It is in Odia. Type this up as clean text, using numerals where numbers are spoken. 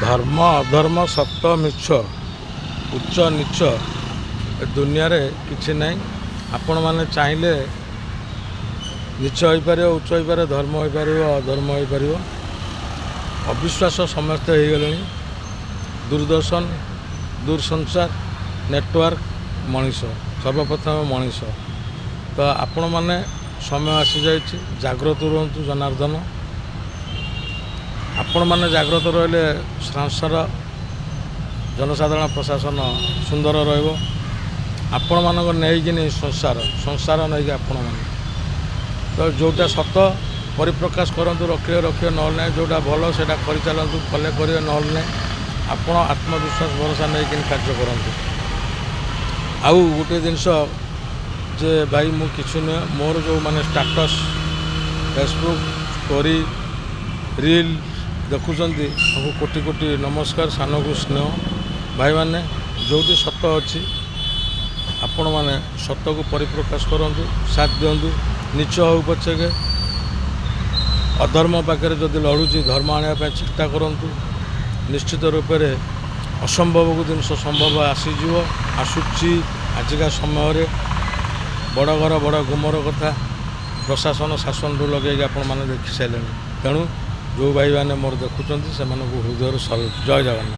ଧର୍ମ ଅଧର୍ମ, ସତ ମିଛ, ଉଚ୍ଚ ନିଚ ଏ ଦୁନିଆରେ କିଛି ନାହିଁ। ଆପଣମାନେ ଚାହିଁଲେ ନିଚ ହୋଇପାରିବ, ଉଚ୍ଚ ହୋଇପାରିବ, ଧର୍ମ ହୋଇପାରିବ, ଅଧର୍ମ ହୋଇପାରିବ। ଅବିଶ୍ୱାସ ସମସ୍ତେ ହେଇଗଲେଣି। ଦୂରଦର୍ଶନ, ଦୂରସଞ୍ଚାର ନେଟୱାର୍କ, ମଣିଷ ସର୍ବପ୍ରଥମେ ମଣିଷ। ତ ଆପଣମାନେ, ସମୟ ଆସିଯାଇଛି, ଜାଗ୍ରତ ରୁହନ୍ତୁ ଜନାର୍ଦ୍ଦନ। ଆପଣମାନେ ଜାଗ୍ରତ ରହିଲେ ସଂସାର, ଜନସାଧାରଣ, ପ୍ରଶାସନ ସୁନ୍ଦର ରହିବ। ଆପଣମାନଙ୍କ ନେଇକିନି ସଂସାର, ସଂସାର ନେଇକି ଆପଣମାନେ। ତ ଯେଉଁଟା ସତ ପରିପ୍ରକାଶ କରନ୍ତୁ, ରଖିବେ ରଖିବେ, ନହେଲେ ନାହିଁ। ଯେଉଁଟା ଭଲ ସେଇଟା କରିଚାଲନ୍ତୁ, କଲେ କରିବେ, ନହେଲେ ନାହିଁ। ଆପଣ ଆତ୍ମବିଶ୍ୱାସ, ଭରସା ନେଇକିନି କାର୍ଯ୍ୟ କରନ୍ତୁ। ଆଉ ଗୋଟିଏ ଜିନିଷ ଯେ ଭାଇ, ମୁଁ କିଛି ନୁହେଁ। ମୋର ଯେଉଁମାନେ ଷ୍ଟାଟସ୍, ଫେସବୁକ୍ ଷ୍ଟୋରି, ରିଲ୍ ଦେଖୁଛନ୍ତି, ତାଙ୍କୁ କୋଟି କୋଟି ନମସ୍କାର, ସାନକୁ ସ୍ନେହ। ଭାଇମାନେ, ଯେଉଁଠି ସତ ଅଛି, ଆପଣମାନେ ସତକୁ ପରିପ୍ରକାଶ କରନ୍ତୁ, ସାଥ ଦିଅନ୍ତୁ। ନିଚ ହେଉ ପଛକେ, ଅଧର୍ମ ପାଖରେ ଯଦି ଲଢ଼ୁଛି, ଧର୍ମ ଆଣିବା ପାଇଁ ଚେଷ୍ଟା କରନ୍ତୁ। ନିଶ୍ଚିତ ରୂପରେ ଅସମ୍ଭବକୁ ଜିନିଷ ସମ୍ଭବ ଆସିଯିବ, ଆସୁଛି ଆଜିକା ସମୟରେ। ବଡ଼ ଘର ବଡ଼ ଗୁମର କଥା ପ୍ରଶାସନ ଶାସନରୁ ଲଗେଇକି ଆପଣମାନେ ଦେଖି ସାରିଲେଣି। ତେଣୁ ଯେଉଁ ଭାଇମାନେ ମୋର ଦେଖୁଛନ୍ତି, ସେମାନଙ୍କୁ ହୃଦୟରୁ ସଲ୍ୟୁଟ୍। ଜୟ ଜଗନ୍ନାଥ।